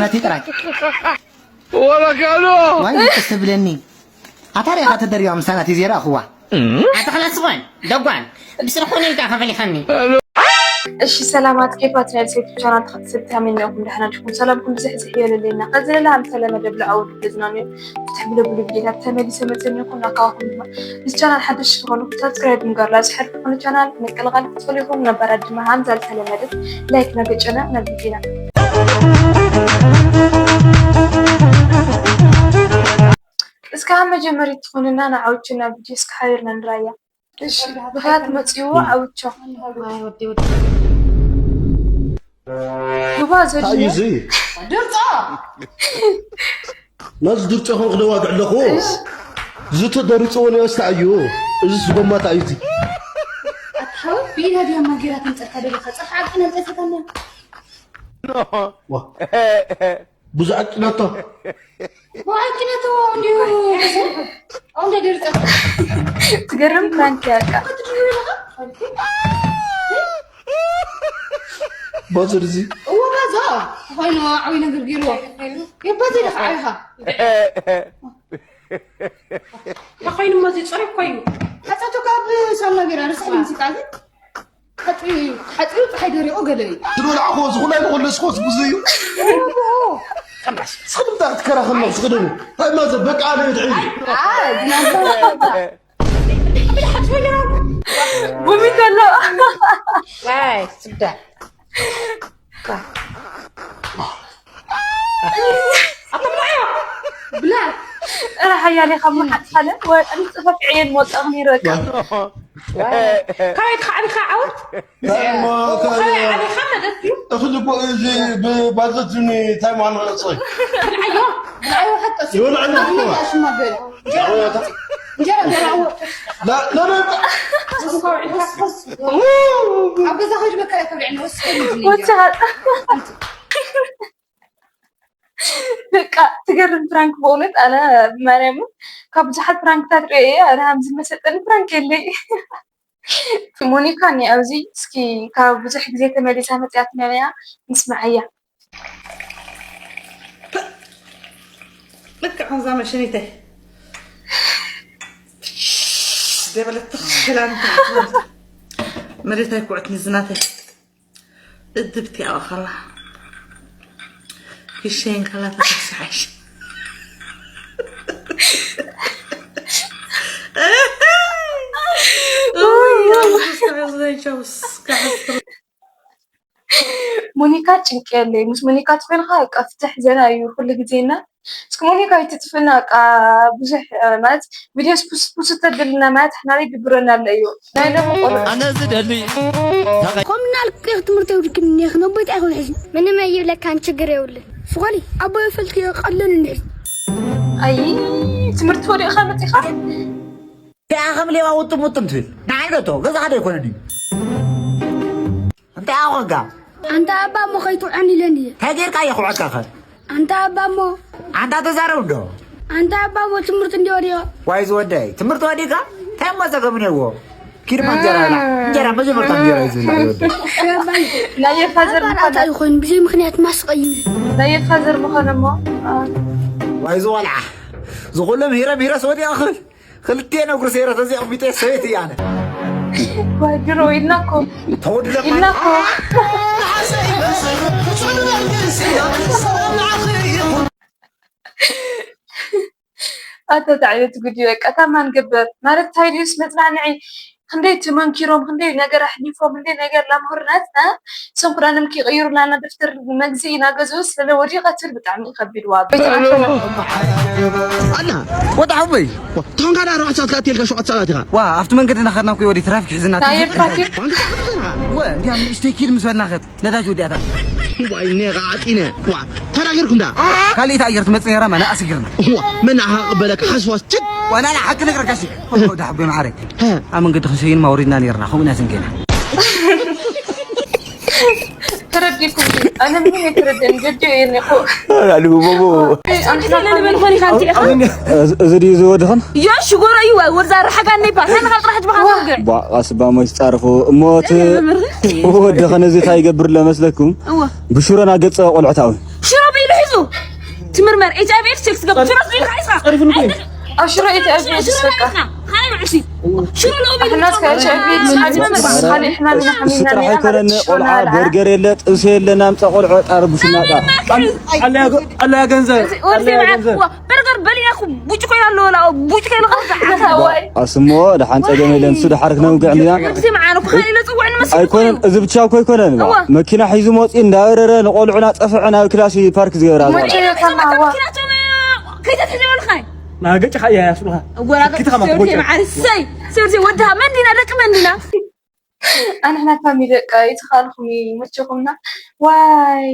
ናቲ ጥራይ። ዋይ ደስ ትብለኒ። ኣታ ሪኢኻ ተደሪባ ምሳና እቲ ዜራ እኽዋ። ኣታ ኽላስ ዝኾን ደጓል ብስርሑ ነልካ ከፈሊኻኒ። እሺ ሰላማት ኬፋት ናይ ሴት ቻናል ተኸትሰብ ታሚን ነኹም ደህና ዲኹም ሰላምኩም ብዝሕ ዝሕ የለለና ከዚ ለላ ኣምሰለ መደብ ለዓው ብዝናኑ ፍትሕ ብለብሉ ጌታ ተመሊሰ መጸን ይኹን ኣካዋኹም ድማ ምስ ቻናል ሓደሽ ዝኾኑ ሳብስክራይብ ምግባር ላዝሕር ዝኾኑ ቻናል ምቅልቃል ክትፈልኹም ነባራት ድማ ሃምዛ ዝተለመደ ላይክ ናገጨና ናብ ቪዲዮና። እስከ ካብ መጀመሪት ትኾንና ንዓውችና ቪዲዮ እስከ ሓቢርና ንራያ። እሺ ብኽያት መጺዎ ዓውቻ። ጉባ እንታይ እዩ ዘድልዮ እዚ? ድርጾ! ነዚ ድርጾ ኹን ክደዋግዕ ኣለኹ። እዚ ተደርጾ ወለ እስታ እዩ። እዚ ዝጎማታ እዩ እዚ። ኣትሓው ቢላ ዲያ ማጌራ ተንጸርካ ደለኻ ጸርካ ዓቂ ነንጸርካ ዋ። ብዙሕ ኣጭነቶ። ብዓጭነቱ እንዲሁ ተሰርሑ። ኣሁን ደርጸ። ትገርም ፕራንክ ያቃ። ባዝር እዚ። እዎ ባዛ። ኮይኑ ዓብይ ነገር ገይርዎ። የባዘ ኢኻ ዓቢኻ። ተኾይኑ እሞ እዚ ጽሩይ እኮ እዩ። ሓጻቶ ካብ ሳሙና ገይራ ርስሒ ሙዚቃ ግን ሓጺ-፣ ሓጺኡ ፀሓይ ደሪቑ ገለ እዩ። ትበልዓኹ ዝኹላይ ንኹሉ እስኮስ ብዙ እዩ። ስኽድም ታ ክትከራኸር ነው ስኽድም። ታይ ማዘ በቃ ኣነ እድዒ። ቡሚ ከሎ። ዋይ፣ ስዳ። ብላ። ኧረ ሓያሌ ካብ መሓጥ ካለ ወ-፣ እንጽፈፍ ዕየን ወጣ ምን ይረቃ። ካበይ ትኸዓልካ ዓወት? እሞ፣ ካበይ ዓሊኻ ማለት እዩ? እኽሊ እኮ እዚ ብባዘት ዝኒ ታይ ማን ረጽ? ብልዓዮ፣ ብልዓዮ ሓቀስ። ይበልዓና እኮ። ሽማገል። እንጀራ፣ እንጀራ፣ እንጀራ። ላ፣ ላ፣ ላ። ኣብ ገዛ ከይዱ መከራ ከብልዕኒ ወስከኒ። ወቻ። በቃ ትገርም ፕራንክ በእውነት። ኣነ ብማርያምን ካብ ብዙሓት ፕራንክታት ርእየ እየ፣ ኣነ ከምዚ መሰጠኒ ፕራንክ የለይ። ሞኒካ እኒ ኣብዚ እስኪ ካብ ብዙሕ ግዜ ተመሊሳ መፅያት ነያ ንስምዓያ። ልክዕ ከምዛ መሸኒተይ ደበለት ትኽክላን መሬታይ ኩዕት ንዝናተይ እድብቲ ኣኸላ ክሸን ከላ ተተስሓሽ። ሞኒካ ጭንቂ የለይ። ምስ ሞኒካ ትኾይንኻ በቃ ፍትሕ ዘና እዩ ኩሉ ግዜና። እስኪ ሞኒካ ኣይትጥፍእና በቃ ብዙሕ፣ እ፣ ማለት ቪድዮ ስፑስ ስፑስ ተብልና ማለት ናበይ ድብረና ኣሎ እዩ። ናይ ሎሚ ቆልዑ። ኣነ ዝደሊ ከምና ልክዕ ትምህርቲ የብልክን እኒአኽን ኣቦይ እንታይ ክብል ሕዚ? ምንም ኣይብለካን ችግር የብሉን። ስኾሊ ኣቦይ ፈልኪ ቀለል እንድሕዚ። ኣይ ትምህርቲ ወዲእኻ መፂኻ? ደኣ ከም ሌባ ውጥም ውጥም ትብል። ንዓይ ዶ እቶ ገዛኻ ዶ ኣይኮነ ድዩ? እንታይ ኣኾንካ? ኣንታ ኣባ እሞ ከይትውዐን ኢለን እየ። እንታይ ጌርካ እየ ክውዐካኸ? ኣንታ ኣባ እሞ። ኣንታ ተዛረብ እንዶ። ኣንታ ኣባ እሞ ትምህርቲ እንዲ ወዲኦ። ዋይ ዝወደይ፣ ትምህርቲ ወዲእካ? እንታይ እሞ ጸገም እኔዎ? ኪድ እሞ እንጀራ ብላዕ። እንጀራ መጀመርታ እንጀራ እዩ ዝብላዕ ዝወደይ። ናየ ፋዘር ኣባ ምዃነ። ናታ ይኾን ብዘይ ምኽንያት ማስቀይም። ናየ ፋዘር ምዃነ እሞ። ዋይ ዝወልዓ። ዝኹሎም ሂረ ሂረ ሰወዲያ ክብል። ክልቴን እግሩ ሰይረ ተዚኦም ቢጤ ሰበይቲ እያ ኣነ። ዋይ ድሮ ኢልና እኮ። ተወድለ ኢልና እኮ። ኣታ እንታይ ዓይነት ጉድ እዩ በቃ። ታማ ንግበር ማለት እንታይ ድዩስ መጽናንዒ። ክንደይ ተመንኪሮም፣ ክንደይ ነገር ኣሕሊፎም፣ ክንደይ ነገር ላምሁርነት፣ እ? እሶም ክዳኖም ከይቀይሩ ላና ደፍተር መግዝኢ እናገዝኡ ስለ ወዲቐ ትብል ብጣዕሚ እዩ ከቢድ ዋጋ። ኣላ ወጣ ሓወይ። ቶንጋ ዳ ኣርባዕተ ሰዓት ከኣትየልካ ሸውዓተ ሰዓት ኢኻ። ዋ ኣብቲ መንገዲ እናኸድና እኮ ወዲ ትራፊክ ሒዝና ታየር ትራፊክ። ወ እንዲያ ንእሽተይ ኪድ ምስ በልናኸት ነዳጅ ወዲኣታ። ዋይ ኔጋ ዓጢነ። ዋ ተናገርኩም ዳ። ካልእ ኣየር ትመጽእ ነይራ ማና ኣስጊርና። ዋ መን ኣሃ ቅበለካ ሓስዋስ ችግ። ዋና ሓቂ ነግረካ ሲ። ዳሕጎ መዓረይ። ኣብ መንገዲ ክንሸይን ማውሪድና ነይርና ከምኡ ኢና ዝንገና። ተረዲኩም ኣነ ምንም የተረደን ገዲዮ የኔ እኮ ኣሉ ቦቦ። ኣንተ ለምን ሆኒ ካንቲ ኢኻ? እዚ ድዩ ዝወድኽን? ዮ ሽጎሮ እዩ ወዛ ርሓጋን ነይ ፓ። ታን ኻል ጥራሕ ጅባኻ ወገ። ባ ኣስባ ሞይ ጻርፉ እሞት። ወደኸን እዚ ታይ ይገብር ለመስለኩም? እወ። ብሽሮና ገጸ ቆልዕታውን። ሽሮ ብኢዱ ሒዙ ትምርመር ኤች ኣይ ቪ ኤድስ ቼክ ትገብር ሽሮ ኢልካ ሒዝካ። ጸሪፉ ንኮይ። ኣብ ሽሮ ኤች ኣይ ቪ ኤድስ ሽሮ በቃ። ኢልካ። ካልእ ምዕሽ ሽሮ ሎሚ ኣሕናስ ከ ኤች ኣይ ቪ ኤድስ ሓዚመ መርስ ካልእ ሕማም ኢና ሓሚምና ስጥራሕ ኔርና ኣይኮነን ማለት ሽሮ ቆልዓ ናበልዓ። በርገር የለ ጥብሲ የለ ናምጻ ቆልዖ ጣርብሽና ጣ። ኣለ ኣለ ገንዘብ ኣለ ገንዘብ። በርገር በሊና እኮ ቡጭ ኮይና ኣሎ ወላ ቡጭ ኮይና ከዛ። ኣስሞ ደሓን ጸገም የለን እሱ ደሓር ክነውግዕ እንዲና። ወዲ መዓነ እኮ ካልእ ኢለ ጽውዕ ንመስል ኣይኮነን እኮ። እዚ ብቻ እኮ ኣይኮነን እዋ። መኪና ሒዙ መፂኡ እንዳበረረ ንቆልዑ ናፀፍዐ ናብ ክላሲ ፓርክ ዝገብራ እሞ ዝነበራ። ጭዮ ከማዋ። መኪናቸው ከይተትሕዘ ወልኻይ። ማገጭ ኻያ ያስሉኻ። ወላ ክትካ ማገጭ። ማዕርሰይ ሰርሲ ወድሃ መንዲና ደቂ መንዲና። ኣንሕና ፋሚሊ ደቃ ይትኻልኹም ይመቸኹምና። ዋይ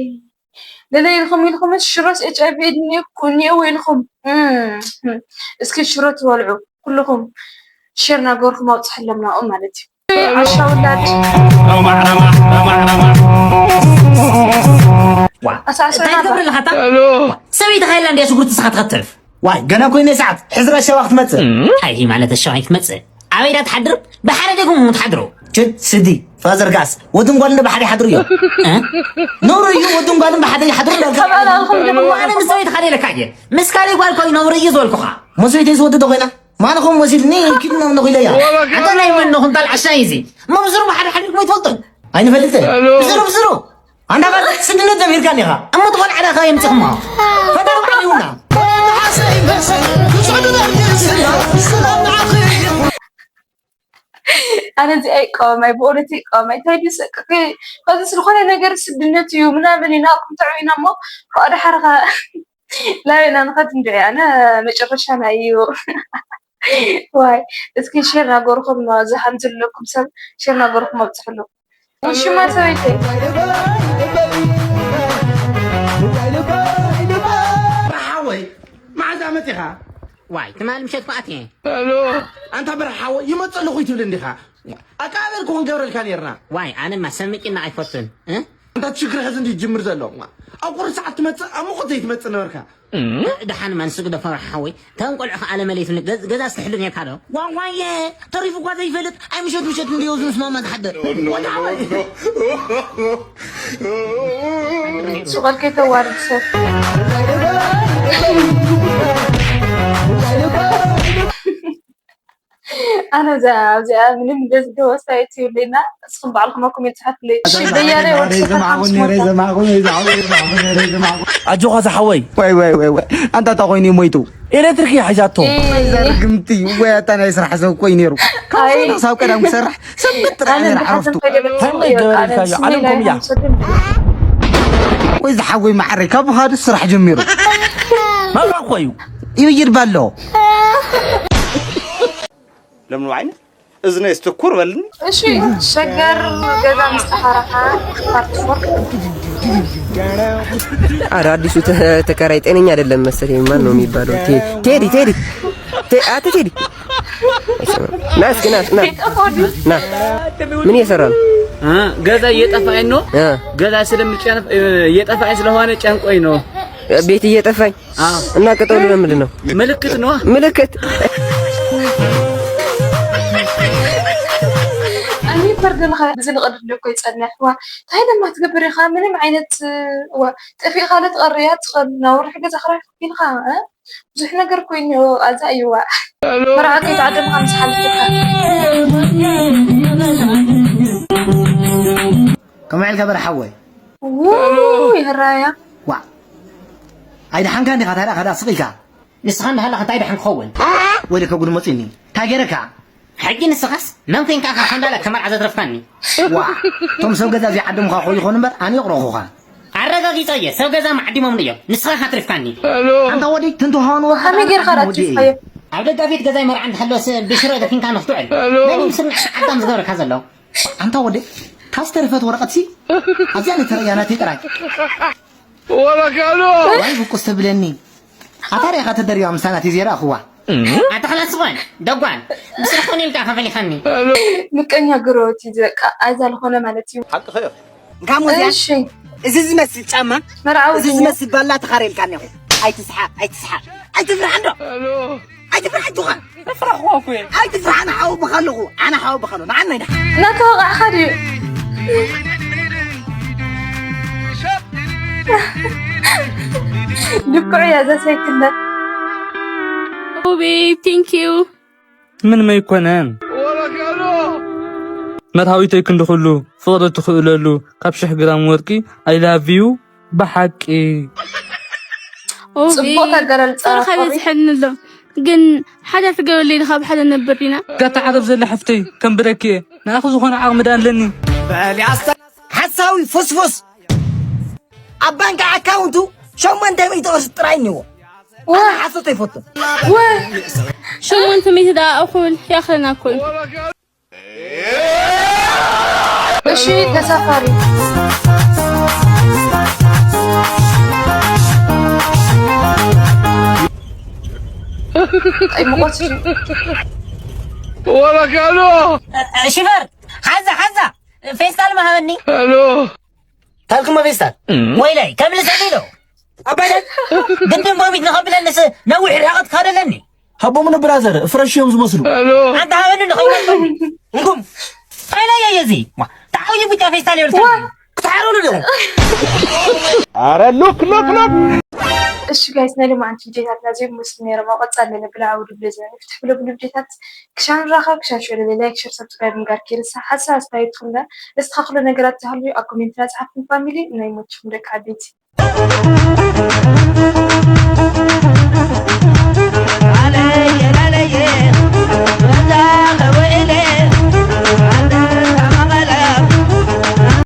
ለለ ኢልኹም ኢልኹም ሽሮስ ኤች ኣይ ቪ እኒኦ እኒኦ ኢልኹም። እም፣ እስኪ ሽሮ ትበልዑ ኩልኹም ሼር ናገርኩም ኣውፅሐሎም ናብኡ ማለት እዩ። ዓሻ ውላድ። ዋ፣ ኣሳዕስዑና እንታይ ትገብር ኣለኻ እታ? ሰበይቲ ኸይላ እንድያ ሽጉርቲ ንስኻ ትኸትፍ? ዋይ፣ ገና ኮይነ ሰዓት፣ ሕዝራ ሸዋ ክትመጽእ። እንታይ ማለት ሸዋ ክትመጽእ? ኣበይ ዳ ትሓድር? ብሓደ ዲኹም ትሓድሩ? ችድ፣ ስዲ፣ ፋዘር ጋስ፣ ወድን ጓልን ዶ ብሓደ ይሓድሩ እዮም? እ? ነውሪ እዩ፣ ወድን ጓልን ብሓደ ይሓድሩ እንዳልካ። ኣነ ምስ ሰበይቲ ካልእ ኢለካ እየ። ምስ ካልእ ጓል ኮይኑ ነውሪ እዩ ዝበልኩኻ። ሞ ሰበይተይስ ወዲ ዶ ኮይና? ማንኹም ወሲድኒ ኪድና እንኹ ኢለያ። ኣታ ናይ መን ነኹም ታል ዓሻ እዩ እዚ? እሞ ብስሩ ብሓደ ሓዲርኩም ኣይትፈልጡን? ኣይንፈልጥን። ብስሩ፣ ብስሩ። ኣንዳ ቃል ስድነት ጀሚርካ እኒኻ። እሞ ትኾን ዓዳኻ የምፅኹማ። ፈጣሪ ባዕሉ ይሁና። ኣነ እዚኣ ይቃወም ኣይ ብእውነት ይቃወም ኣይ እንታይ ድዩ ሰቅቂ ከዚ ዝኾነ ነገር ስድነት እዩ ምናምን ኢና ቁምትዑ ኢና እሞ ከኣ ደሓርኻ ላበና ንኸድ እንድዒ ኣነ መጨረሻና እዩ። ዋይ እስኪ ሼር ናገርኩም ዝሃም ዘለኩም ሰብ ሼር ናገርኩም ኣብፅሕሉ። ሽማ ሰበይተይ። ሓወይ መዓዛ መፂኻ? ዋይ ትማል ምሸት ክኣት እየ። ኣንታ በርሓ ሓወይ ይመፅእ ኣለኹ ይትብል እንዲኻ? ኣቀባበል ክኾን ገብረልካ ነርና። ዋይ ኣነማ ሰሚጭና ኣይፈቱን እ? ኣንታ ችግር ሕዚ እንዲ ይጅምር ዘሎ። ኣብ ቁሩብ ሰዓት ትመፅእ ኣብ ሙቐት ዘይትመፅእ ነበርካ። ደሓን ማን ስግደፎ ሓወይ ተን ቆልዑ ከኣ ለመለይቱ ገዛ ዝተሕሉ ኔርካ ዶ? ዋዋየ ተሪፉ እኳ ዘይፈልጥ ኣይ ምሸት ምሸት እንድዮ ዝንስማማ ዝሓድር። ወዲ ሓወይ። ሱቐል ከይተዋርድ ሰብ። ኣነ እዛ ኣብዚኣ ምንም ደስ ደወስታ የትብለና እስኹም ባዕልኩም ኣኩም የትሓፍለይ ሽደያለ ወዲ ኣጆኻ ዝሓወይ። ወይ ወይ ወይ ወይ ኣንታ እንታይ ኮይኑ እዩ ሞይቱ? ኤሌክትሪክ እያ ሒዛቶ። ወይ ዘርግምቲ ወይ ኣታ ናይ ስራሕ ሰብ ኮይ ነይሩ። ካብ ኣይ። ሳብ ቀዳም ክሰርሕ ሰበት ጥራሕ ኣነ ነይራ ሓረፍቱ። ብሓዘን ከይደ በጽሕ ሃመይ እየ፣ ገበረ ኣነ ኢልካዮ፣ ስሜ ዓለም ላይ ኮምያ። ሓምሰትን። ወይ ዝሓወይ መዓረይ ካብ ብኻዱ ስራሕ ጀሚሩ። መብራቕ ኮዩ። ይብይድ ባሎ። ለምኑ ዓይነት እዝነ ስትኩር በልኒ። እሺ ሸገር ገዛ ምስ ተኻረኻ ፓርት ፎር። አረ አዲሱ ተ- ተከራይ ጤነኛ አይደለም መሰለኝ። ማን ነው የሚባለው? ቴ- ቴዲ ቴዲ ቴ- አቶ ቴዲ ና እስኪ ና ና ና። ምን እየሰራ ነው? እ፣ ገዛ እየጠፋኝ ነው። እ። ገዛ ስለምጨንፍ እ፣ እየጠፋኝ ስለሆነ ጨንቆኝ ነው። ቤት እየጠፋኝ አዎ። እና ቅጠሉ ለምንድን ነው? ምልክት ነው። ምልክት። ኣይ ፈርደልኻ ብዝንቐድድ እኮ ይጸንሕ ዋ እንታይ ደማ ትገብር ኢኻ ምንም ዓይነት ዋ ጠፊእኻ ለትቐርያ ትቐል ናውርሕ ገዛ ክራሕ ኢልካ እ? ብዙሕ ነገር ኮይኑ ኣዛ እዩዋ መርዓ ከይተዓደምካ ምስ ሓልፍካ ከመይ ኢልካ በረ ሓወይ ውይ ህራያ ዋ ኣይደሓንካ እንዲኻ ታዲያ ከዳ ስቕ ኢልካ ንስኻ እንዳሃለኻ እንታይ ደሓን ክኸውን ወደ ከጉድ መፂኒ እንታይ ገይረካ ሕጂ ንስኻስ መን ኮንካ ኢኻ ከም ዳላ ከመርዓ ዘትረፍካኒ ዋ እቶም ሰብ ገዛ እዚዓደምኻ ኮ ይኾኑ እምበር ኣነ ይቕረኹኻ ኣረጋጊፀ እየ ሰብ ገዛ ማዕዲሞም እዮም ንስኻ ኢኻ ትሪፍካኒ ኣንታ ወዲ ትንትሃኑ ከመይ ጌርካ ዳትሪፍካዮ ኣብ ደጋፊት ገዛይ መርዓ እንተሃለወስ ብሽረ ደፊንካ ንኽትውዕል መን እዩ ምስርና ዓዳም ዝገበረካ ዘሎ ኣንታ ወዲ ካብ ዝተረፈት ወረቐትሲ ኣብዚኣ ነተረእያ ናተይ ጥራይ ወረካሎ ዋይ ብቁስ ትብለኒ ኣታ ሪኢኻ ተደሪባ ምሳና ተዘይረኣኽዋ ኣታ ኽላስ ዝኾን ደጓል ብስራሕ ኾነ ኢልካ ከፈሊኻኒ ምቀኛ ግሮት እዩ በቃ ኣዛ ዝኾነ ማለት እዩ ሓቅኸ እዮ እንካም ወዚያ እሺ እዚ ዝመስል ጫማ መርዓዊ እዚ ድዩ? ዝመስል ባላ ተኻሬልካ እኒኹ ኣይትስሓቅ ኣይትስሓቅ ኣይትፍራሕ እንዶ ኣይትፍራሕ ኣይትኻ ፍራሕዋ እኮ እየ ኣይትፍራሕ ኣነ ሓወብኻ ኣለኹ ኣነ ሓወብኻ ኣሎ ንዓና ኢና እናተወቃዕኻ ድዩ ልክዑ እያ እዛ ሳይክል። Oh babe, thank you. ምንም ኣይኮነን። መርሃዊተይ ክንዲ ኩሉ ፍቕሪ ትኽእለሉ ካብ ሽሕ ግራም ወርቂ I love you ብሓቂ። Oh ጽቡቕ babe, ኣገላልጻ ስራኻ ኮሪ። ይበዝሐኒ ኣሎ ግን ሓዳር ትገብረለይ ዲኻ? ብሓደ ነበር ዲና? ጋታ ዓረብ ዘላ ሕፍተይ ከም ብረኪ እየ ንኣኺ ዝኾነ ዓቕሚ ዳ ኣለኒ። ሓሳዊ ፍስፉስ ኣብ ባንክ ኣካውንቱ ሸሞንተ ሚእቲ ቅርሺ ጥራይ እኒዎ። ኣነ ሓሶት ኣይፈቱን። ሸሞንተ ሚእቲ ደኣ እኹል ያኽለና እኮ እዩ። እሺ ተሳፋሪ ኣይምቆት ወረካሎ ሽፈር ሓዛ ሓዛ ፌስታል መሃበኒ ሄሎ ታልኩማ ፌስታል ወይላይ ከምልሰኒ ኢሎ ኣባይ ግድን ቦቢት ንኸብለንስ ነዊሕ ርሕቐት ካደለኒ ሃቦምኒ ብራዘር ፍረሽ እዮም ዝመስሉ። ሄሎ ኣንተ ሃበኒ ንኸይወልበኒ እንኩም ኣይለየየ እዚ ተዓውዩ ብጫ ፌስታል ይብል ክትሓረሉ ዶ አረ ሉክ ሉክ ሉክ እሺ ጋይስ ናይ ሎማዓንቲ ቪዲዮታትና እዚኦም መስሉ ነይሮም ኣብ ቀፃሊ ነብላ ዓውዱ ብለ ዝመ ፍትሕ ብለብሉ ቪዲዮታት ክሻን ራኸብ ክሻን ሽወለለ ላይክ ሸር ሰብስክራይብ ምግባር ከይርሳ ሓሳብ ኣስተያየትኩም ዳ ዘስተኻኽሎ ነገራት ተሃልዩ ኣብ ኮሜንትና ፀሓፍኩም ፋሚሊ ናይ ሞችኩም ደቂ ዓበይቲ